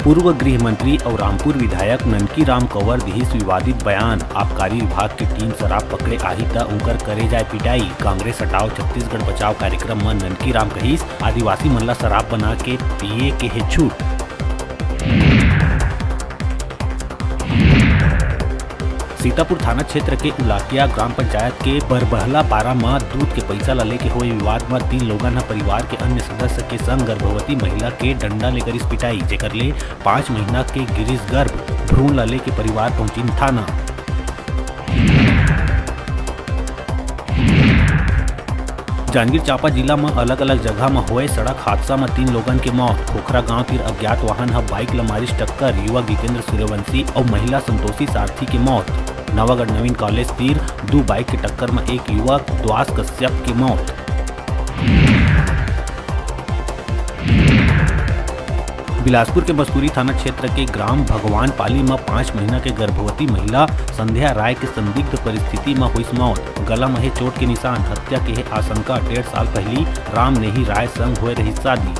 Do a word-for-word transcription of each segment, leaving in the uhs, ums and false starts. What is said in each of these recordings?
पूर्व गृह मंत्री अउ रामपुर विधायक ननकी राम कंवर दिहिस विवादित बयान, आबकारी विभाग के टीम शराब पकड़े आही त उंकर करे जाए पिटाई। कांग्रेस हटाओ छत्तीसगढ़ बचाओ कार्यक्रम म ननकी राम कहिस, आदिवासी मन ला शराब बना के पिए के हे छूट। सीतापुर थाना क्षेत्र के उलाकिया ग्राम पंचायत के बरबहला पारा म दूध के पइसा ल लेके होए विवाद म तीन लोगन ह परिवार के अन्य सदस्य के संग गर्भवती महिला के डंडा ले करिस पिटाई, जेकर ले पाँच महीना के गिरिस गर्भ। भ्रूण ल लेके परिवार पहुंचिन थाना। जांजगीर चांपा जिला म अलग-अलग जगह म होए सड़क हादसा म तीन लोगन के मौत। खोखरा गांव तीर अज्ञात वाहन ह बाइक ल मारिस टक्कर, युवक जितेंद्र सूर्यवंशी अउ महिला संतोषी सारथी के मौत। नवागढ़ नवीन कॉलेज तीर दू बाइक के टक्कर म एक युवक द्वास कश्यप के मौत। बिलासपुर के मस्तूरी थाना क्षेत्र के ग्राम भगवान पाली म पाँच महीना के गर्भवती महिला संध्या राय के संदिग्ध परिस्थिति म होइस मौत। गला म हे चोट के निशान, हत्या के हे आशंका। डेढ़ साल पहिली राम नेही राय संग होए रहिस शादी।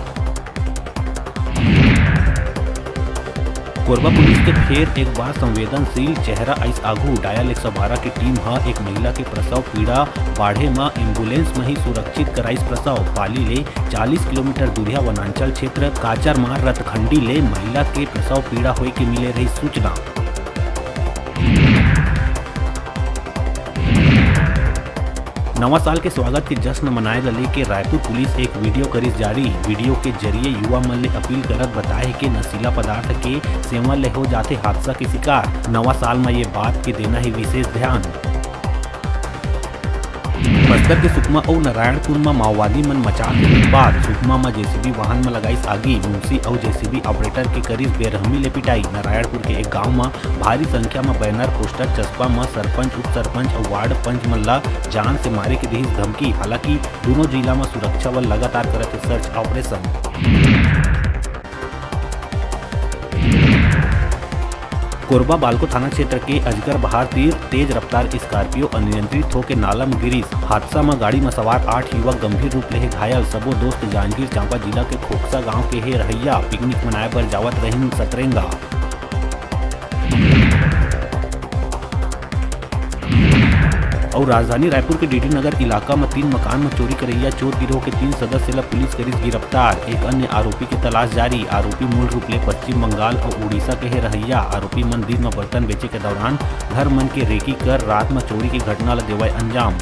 कोरबा पुलिस के फेर एक बार संवेदनशील चेहरा आइस आघू। डायल एक सौ बारह के टीम ह एक महिला के प्रसव पीड़ा बाढ़े म एम्बुलेंस म ही सुरक्षित कराइस प्रसव। पाली ले चालीस किलोमीटर दूरिहा वनांचल क्षेत्र काचरमार रतखंडी ले महिला के प्रसव पीड़ा होए के मिले रही सूचना। नवा साल के स्वागत के जश्न मनाए ल लेके रायपुर पुलिस एक वीडियो करिस जारी। वीडियो के जरिए युवा मन ले अपील करत बताए हे कि नशीला पदार्थ के सेवन ले हो जाथे हादसा के शिकार। नवा साल म ये बात के देना हे विशेष ध्यान। बस्तर के सुकमा अउ नारायणपुर म माओवादी मन मचा के उत्पात। सुकमा म जेसीबी वाहन म लगाइस आगी, मुंशी अउ जेसीबी ऑपरेटर के करिस बेरहमी ले पिटाई। नारायणपुर के एक गांव म भारी संख्या म बैनर, पोस्टर चस्पा म सरपंच, उप सरपंच अउ वार्ड पंच मन ला जान से मारे के दिहिस धमकी। हालांकि दूनों जिला म सुरक्षा बल लगातार करत हे सर्च ऑपरेशन। कोरबा बालको थाना क्षेत्र के अजगर बहार तीर तेज रफ्तार स्कॉर्पियो अनियंत्रित होके नाला म गिरिस। हादसा म गाड़ी म सवार आठ युवक गंभीर रूप ले हे घायल। सबो दोस्त जांजगीर चांपा जिला के खोखसा गांव के हे रहइया। पिकनिक मनाए बर जावत रहिन सतरेंगा। अउ राजधानी रायपुर के डीडी नगर इलाका म तीन मकान म चोरी करइया चोर गिरोह के तीन सदस्य ल पुलिस करिस गिरफ्तार। एक अन्य आरोपी के तलाश जारी। आरोपी मूल रूप ले पश्चिम बंगाल अउ उड़ीसा के हे रहइया। आरोपी मन दिन म बर्तन बेचे के दौरान घर मन के रेकी कर रात म चोरी के घटना ल देवय अंजाम।